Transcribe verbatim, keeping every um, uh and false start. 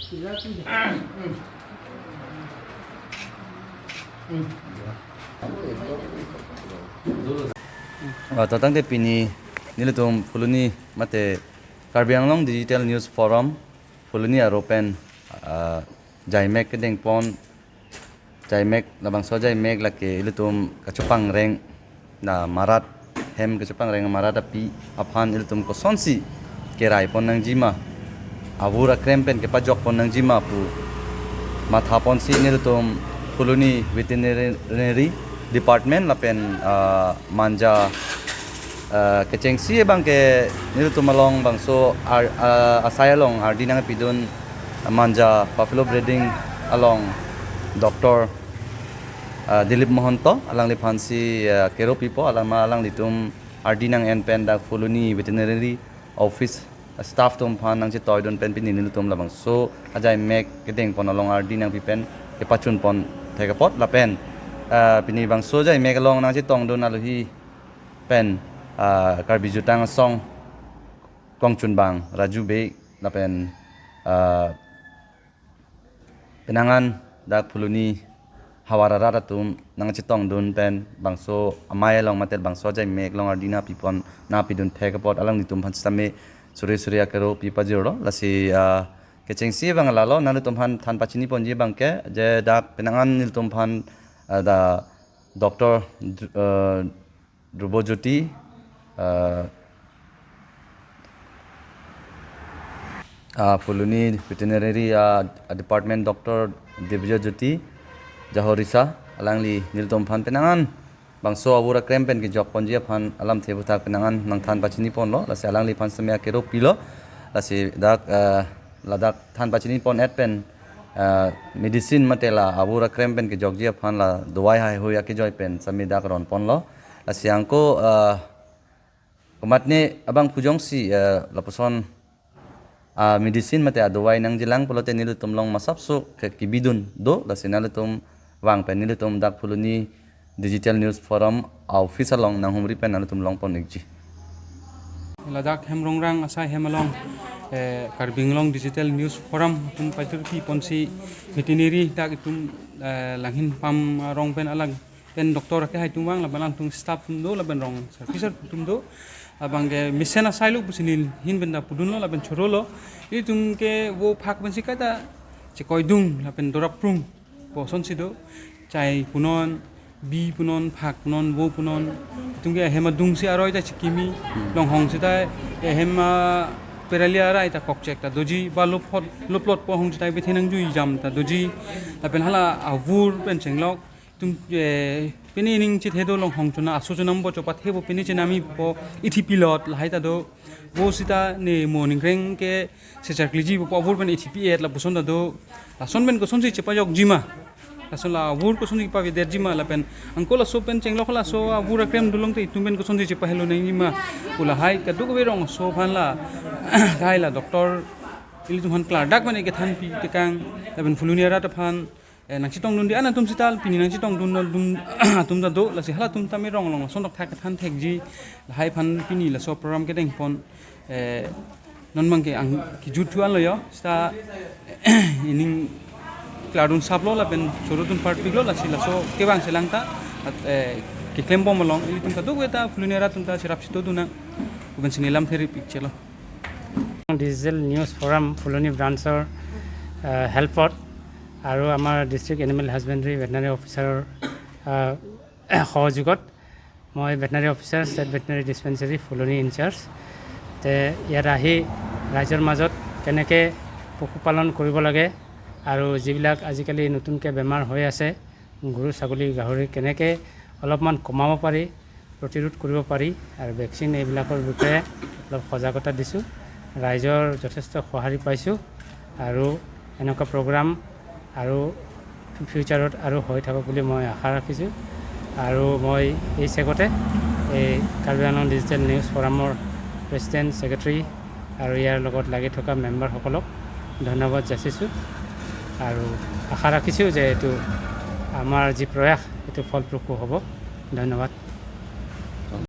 Ah, to tangte pini nelitum Phuloni mate Karbi Anglong Digital News Forum Phuloni aro pen, ah, jaimek kedengpon, jaimek labangso jaimek lake ilitum kachopangreng na marat, hem kachopangreng marat api aphan ilitum kosonsi keraipon nangjima, avur akrem pen kepajokpon nangjima pu mathaponsi nelitum Phuloni Veterinary Department lapen, ah, Manja, ah, kechengsi abangke nelitum along bangso ar-, ah, asai along ardi nangpidun Manja Buffalo Breeding along Doctor, ah, Dilip Mahanta alangliphansi, ah, kero pipo, alang ma alanglitum ardi nang-en pen dak Phuloni Veterinary Office staff atum aphan nangchetoidun pen pini nelitum labangso ajaimek kedengpon along ardi nangpi pen kepachunpon thek apot lapen, ah, pini bangso ajaimek along nangchetongdun alohi pen, ah, Karbi Jutang Asong kongchunbang Raju Bey lapen, ah, penang an dak Phuloni havar arat atum nangchetongdun pen bangso amei along mate bangso ajaimek along ardi nangpipon nangpidun thek apot alanglitum aphan sitame suri suri akero pi pajirlo. Lasi, ah, kechengsi abang lalo, nanglitum aphan than pachiniponji abangke je dak penang an nelitum aphan, ah, dak Doctor Dr-, ah, Dhrubo Jyoti, ah, ah, Phuloni Veterinary, ah, Department Doctor Divya Jyoti Jahorisa alangli nelitum aphan penang an bangso avur akrem pen kejokponji aphan alamthe aphuthak penang an nangthan pachiniponlo, lasi alangliphan sitame akero pilo, lasi dak, ah, ladak than pachinipon-et pen, ah, medicine mate la avur akrem pen kejokji aphan la dawai haihui akejoi pen sitame dak ronponlo. Lasi angko, ah, komatne abang pu jongsi, ah, lapuson, ah, medicine mate adawai nangjilang pulote nelitum along masapso ke kebidun do, lasi nanglitum vang pen nelitum dak Phuloni Digital News Forum office along nanghumri pen nanglitum longpon-ikji. Ladak hem rongrang asai hem along, eh, Karbi Anglong Digital News Forum atum paitur piponsi veterinary dak itum, eh, langhin pam, ah, rong pen alang pen doctor akehai atum vang lapen alangtum staff atum do lapen rong service atum do. Abangke mesen asai lo pusi nelihin pen ta pudunlo lapen chorolo. Ilitum ke vo phak pensi kaita chekoidun lapen dorap prung pu asonsi do. Chai punon, bi punon, phak punon, vo punon. Itum ke ahem adungsi aroi ta chikimi. Hmm. Longhong seta ahem, ah, perali arai ta kokchek ta doji, ba loplot, loplot po ahong seta bethe nangjui jam ta doji. Lapen hala avur pen chenglok. Itum, eh, pini ning chithe do longhong chona, aso chonampo, chopathebo pini chenamipo, ithi pilot lahai ta do. Vo seta ne mo ningkreng ke sechaklijipo, avur pen ithi pi-et lapuson ta do. Lason pen kosonsi chepajokjima. Lason la avur kosonsi pavedet jima lapen angko laso pen chenglok laso avur akrem dulong te itum pen kosonsi chepahelo nangjima pu lahai kadokave rong aso aphan la, lahai la doctor ilitum aphan klardak pen ekethan pi tekang lapen Phuloni arat aphan, eh, nangchetongdunde an atum seta pini nangchetongdun atum, atum ta do, lasi halatum tame rong along lason dokthak kethan thekji lahai aphan pini laso program kedengpon, eh, non abangke ang kejut thu anlo yo, seta ining klardun saplo lapen chorotun parpiklo, lasi laso kevang selang ta, at, eh, keklembom along ilitum kadokave ta Phuloni arat atum ta cherap sitodun nang, lapen sini lamthe ripik chelo. Digital News Forum Phuloni Branch-or, আহ, হেল্পত আৰু আমাৰ district animal husbandry veterinary অফিচাৰৰ, আহ, সহযোগত মই veterinary officer, state veterinary ডিছপেনচাৰী ফুলনি ইনচাৰ্জ। তে ইয়াত আহি ৰাইজৰ মাজত কেনেকে পশুপালন কৰিব লাগে আৰু যিবিলাক আজিকালি নতুনকে বেমাৰ হৈ আছে, গৰু, ছাগলী, গাহৰি, কেনেকে অলপমান কমাব পাৰি, প্ৰতিৰোধ কৰিব পাৰি আৰু ভেকচিন এইবিলাকৰ বিষয়ে অলপ সজাগতা দিছোঁ। ৰাইজৰ যথেষ্ট সঁহাৰি পাইছোঁ আৰু এনেকুৱা প্ৰগ্ৰাম আৰু ফিউচাৰত আৰু হৈ থাকক বুলি মই আশা ৰাখিছোঁ। আৰু মই এই চেগতে এই কাৰ্বি আংলং ডিজিটেল নিউজ ফৰামৰ প্ৰেচিডেণ্ট, ছেক্ৰেটাৰী আৰু ইয়াৰ লগত লাগি থকা মেম্বাৰসকলক ধন্যবাদ যাচিছোঁ আৰু আশা ৰাখিছোঁ যে এইটো আমাৰ যি প্ৰয়াস, এইটো ফলপ্ৰসূ হ'ব। ধন্যবাদ।